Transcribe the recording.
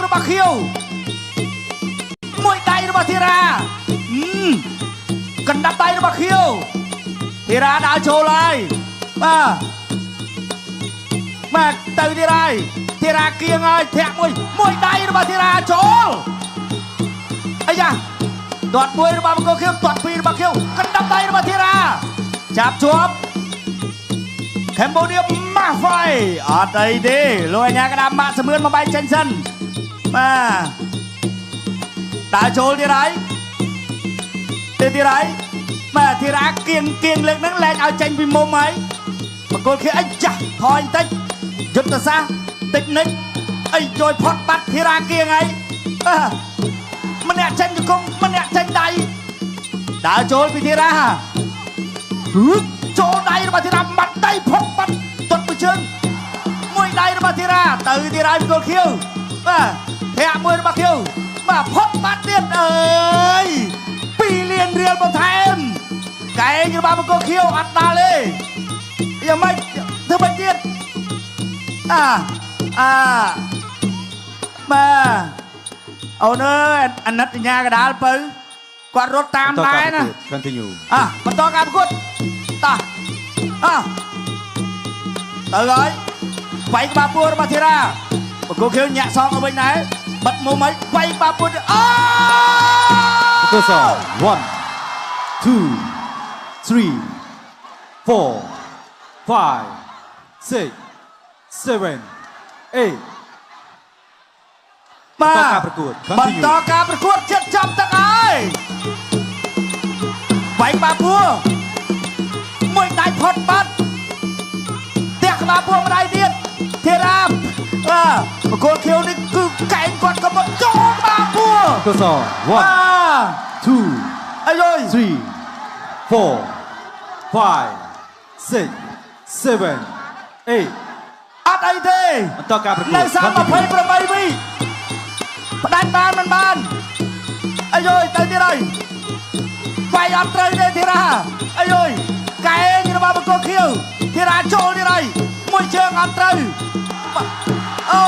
របស់ខៀវមួយដៃរបស់ធីរ៉ាកណ្ដាប់ដៃរបស់ខៀវធីរ៉ាដើរចូលហើយបាទបាទទៅទៀតហើយធីរ៉ាគៀងហើយធាក់មួយមួយដៃរបស់ធីរ៉ាចូលអាយ៉ាទាត់មួយរបស់បង្គោលខៀវទាត់ពីររបស់ខៀវកណ្ដាប់ដៃរបស់ធីរ៉ាចាប់ជាប់ Cambodia ម៉ាស់ហ្វៃអត់អីទេលោកអញ្ញាក្តារម៉ាក់សមឿនមកបែកចេញសិនបាទដើរចូលទៀតហើយទៀតទៀតហើយបាទធីរ៉ាគៀងគៀងលើកហ្នឹងលែងឲ្យចេញពីមុំហើយបង្គោលខៀវអីចាស់ថយបន្តិចយុទ្ធសាស្ត្រតិចនិចអីជួយផុតបាត់ធីរ៉ាគៀងហើយអឺម្នាក់ចេញជង្គង់ម្នាក់ចេញដៃដើរចូលពីធីរ៉ា ហឺចូលដៃរបស់ធីរ៉ាបាត់ដៃផុតបាត់ទាត់មួយជើងមួយដៃរបស់ធីរ៉ាទៅធីរ៉ាពីគល់ខៀវបាទធាក់មួយរបស់ខៀវបាទផុតបាត់ទៀតអើយ2លានរៀលបន្ថែមកែងរបស់បង្គោលខៀវអត់ដល់ទេយ៉ាងម៉េចធ្វើម៉េចទៀតអាអាបាទអូនអើយអាណិតញ្ញាកដាលពៅគាត់រត់តាម បន្ត ដែរណា ការប្រកួត continue អ่ะបន្តការប្រកួតតោះអ่ะទៅហើយវាយក្បាលពោះរបស់ធីរ៉ាបង្គោលខៀវញាក់សងទៅវិញដែរបិទមុំហើយវាយក្បាលពោះទៀតអូ អង្គស1 2 3 4 5 6 7 8 បាទ បន្តការប្រកួត Continue បន្តការប្រកួតចិត្តចំទឹកហើយវាយក្បាលពោះមួយដៃផុតបាត់ទះក្បាលពោះម្ដាយទៀតធីរ៉ាបាទបង្គោលខៀវនេះគឺកែងគាត់ក៏មកចូលក្បាលពោះ អង្គស បាទ 1 2 អាយយ 3 4 5 6 7 8 អត់អីទេ បន្តការប្រកួត នៅសល់ Continue 28វិផ្ដាច់បានមិនបានអាយយទៅទៀតហើយវាយអត់ត្រូវទេធីរ៉ាអាយយកែងរបស់បង្គោលខៀវធីរ៉ាចូលទៀតហើយមួយជើងអត់ត្រូវអូ